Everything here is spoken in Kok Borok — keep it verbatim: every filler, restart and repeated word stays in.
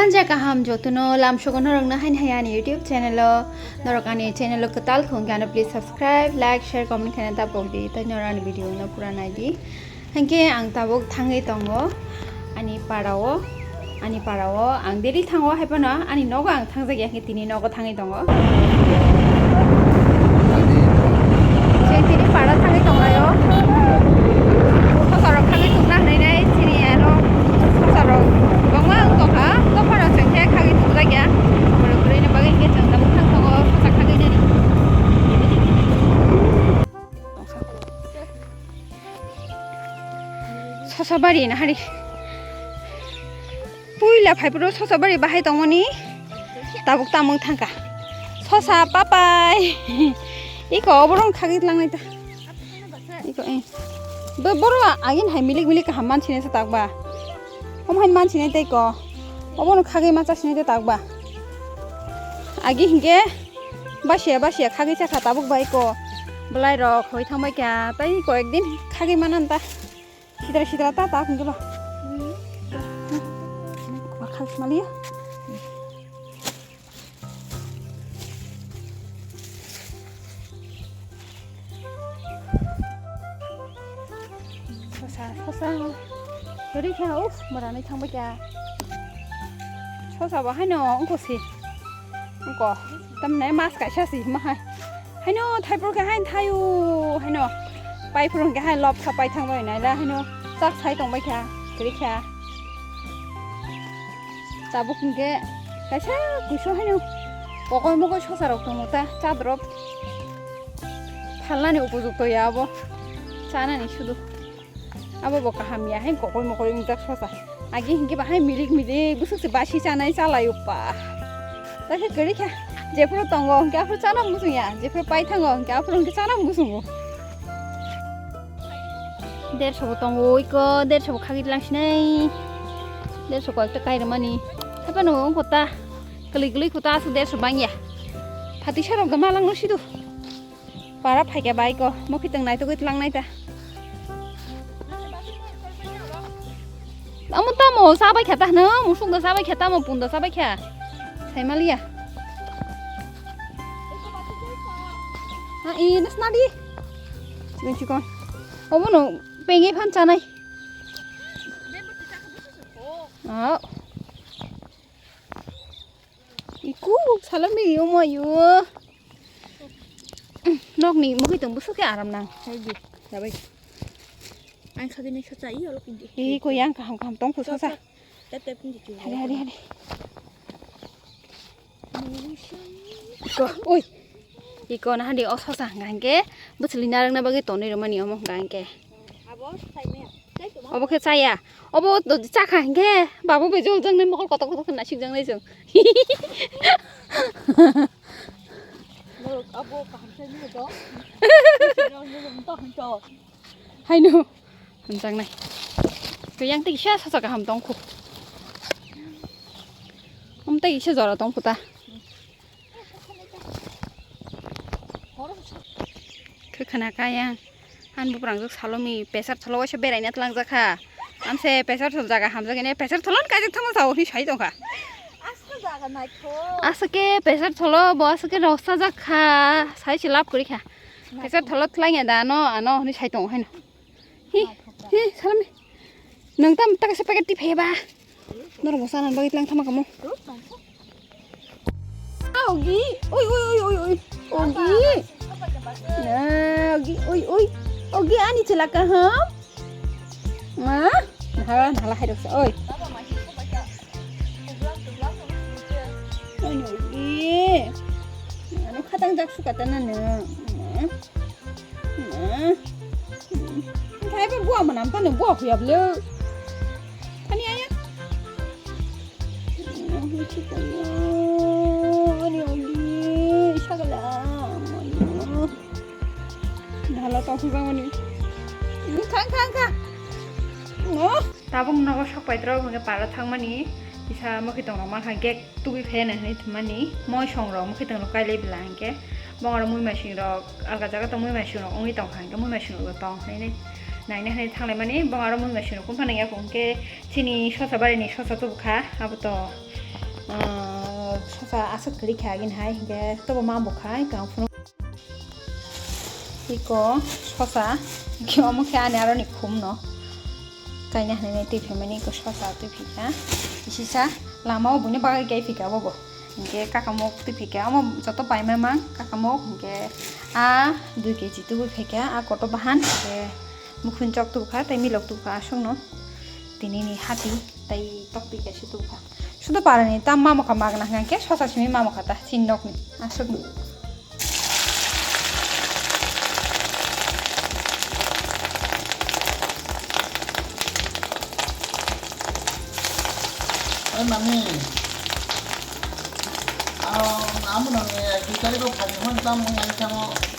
Jai kaham jotono lamsogo norokno haini hai ani YouTube channel o. Norok ani channel o kwtal khung khe ano please subscribe, like, share, comment khaina ta pokdi. Tai norok ani video no pura naidi. Hinkhe ang tabuk thangwi tongo ani para o, ani para o ang daily thango, haiphano ani nogo ang thangjak ya, hinkhe tini nogo thangwi tongo. Chwng tini para thangwi tonglaio. Sosarok thangwi tongna hwnwi nai chini aro sosarok kwbangma wng tongkha, dophano chwng khe khagwi tongjakya. Borok kwrwini bagwi hinkhe chwng tabuk thang tongo sosa khagwi nani. Sosa bari na hari. Puila phaiphuru sosa bari bahai tongmani. Tabuk tamung thangkha. Sosa papai. Iko oborong khagwi tlangnai ta. Iko eh. Bo boro agin hai milik milik kaham mansinai sa takba. Hom hai mansinai tei ko. Obono khagwi ma chasinai ta takba. Agi hinkhe basia basia khagwi chakha tabuk bai ko. Belai rok hoi thangbai kha. Tai ko ekdin khagwi manan ta. Sidra sidra ta ta hwnkhe ba. Ba khal smalia. Sosa sosa. Kwrwi kha, uff, mwranwi thangbai kha. Sosa bo haino wngkho si. Wngkho. Tamni mas kaisa si ma hai. Haino thaiphuru khe haino thaio, haino paiphuru hwnkhe haino lopsa pai thangbai naila haino chak sai tongbai kha, kwrwi kha. Tabuk hwnkhe kaisa kuiso haino kokoi mokoi sosa rok tongo ta, chadrop phalnani upojukto ya abo, chanani sudu. Abo bo kaham ya, hai kokoi mokoi wngjak sosa. Agi hinkhe ba hai milik milik bwswk se basi chanai chalai uppa. Takhe kwrwi kha, jephuru tongo hinkhe aphuru chana muchung ya, jephuru pai thango hinkhe aphuru hinkhe chana muchungo. Derso bo tongo iko, derso bo khagwi lang sinai. Derso ko ekta kai rwmani. Haphano wngkho ta, kwlwi kwlwi kho ta aswk derso bang ya. Phatisa rok da ma lang no sidu. Para phaikha bai ko, mokitwng naitugwi tlangnai ta. Amo tamo chabai kha ta hwno, musuk da chabai kha tamo, punda chabai kha. Saimaliya. Ha, i, nasnadi. Chikon chikon. Obono pengwi phan chanai. Ah. Iku, salami, omo, ayo. Nokni mukitwng bwswk khe aram nang. Hai di, jabai. Ang khagwi nai sosa, i olo pindi. Iko yang kaham kaham tongkho sosa. Tep tep pindi chu. Hari, hari, hari. Iko, oi. Iko na hadi o sosa hwnkha hinkhe bwchwlwi narwkna bagwi tonwi rwmani omo hwnkha hinkhe. Abo saimaya. Obo khe chaya. Obo chakha hinkhe babu bai jol jaknai mokol kotor kotor khe naisik jaknai chwng. Norok abo kaham sai mano to. Haino. Hamjaknai. Khe yang tei kisa sosa kaham tongkho. Om tei kisa jora tongkho ta. Khe khna kaya. Ani buprang jok salomi pesar tholo waisa beraina tlangjak kha. Amse pesar thol jaga hamjak ine pesar tholo kaijak thangma sao hwnwi sai tongkha. Aswk ke pesar tholo bo aswk ke rosa jak kha. Sai se lab kori kha. Pesar tholo tlaina da ano ano hwnwi sai tongo haino. Hi, hi, salami. Nang tam taka se packet ti pheba. Norok bo sana bagwi tlang thama kamo. Ogi, oi, oi, oi, oi, oi. Ogi. Na, ogi, oi, oi. Ogi ani chela kaham. Ma, nala, nala hai roksa, oi. Oi, ogi. Ano khatang jak sukata na no. Thaiba buwa manam tano buwa huya bwle. Thani aya. Ani ogi sagala. Dhala tong sujang mani. Thang thang thang. No. Tabuk nogo sok paitro hwnkhe para thangmani kisa mwkhwtwng rok mankha gek. Tubui phai nai hinwi thumani moi song rok mwkhwtwng rok kailai bwla hinkhe bong aro mui masing rok alga jaga tong mui masing rok wngwi tongkha hinkhe mui masing rok tong hinwi naina hinwi thanglaimani bong aro mui masing rok kung phano yakung hinkhe chini sosa barini sosa tubukha abo to Ah, sosa aswk kwrwi kha agini hai, hinkhe tobo ma bo khai, kang phunu. Iko sosa, iko omo khe ani aroni khum no. Kaina hinwi twi phaimani iko sosa twi phikha. Isisa lama o buini bagwi kai phikha bobo. Hinkhe kakamuk twi phikha, omo joto paima mang kakamuk, hinkhe a dui keji tubui phaikha, a koto bahan, hinkhe mukhunjok tubukha, tei milok tubukha aswkno. Tinini hati tei tokti kaisa tubukha. Sudo parani ta mamokha magna hwnkhe sosa simi mamokha ta chini nokni aswkno. Oi mami, ang amo nang ni ek dui tarik o phai hwn tamo ngai tamo.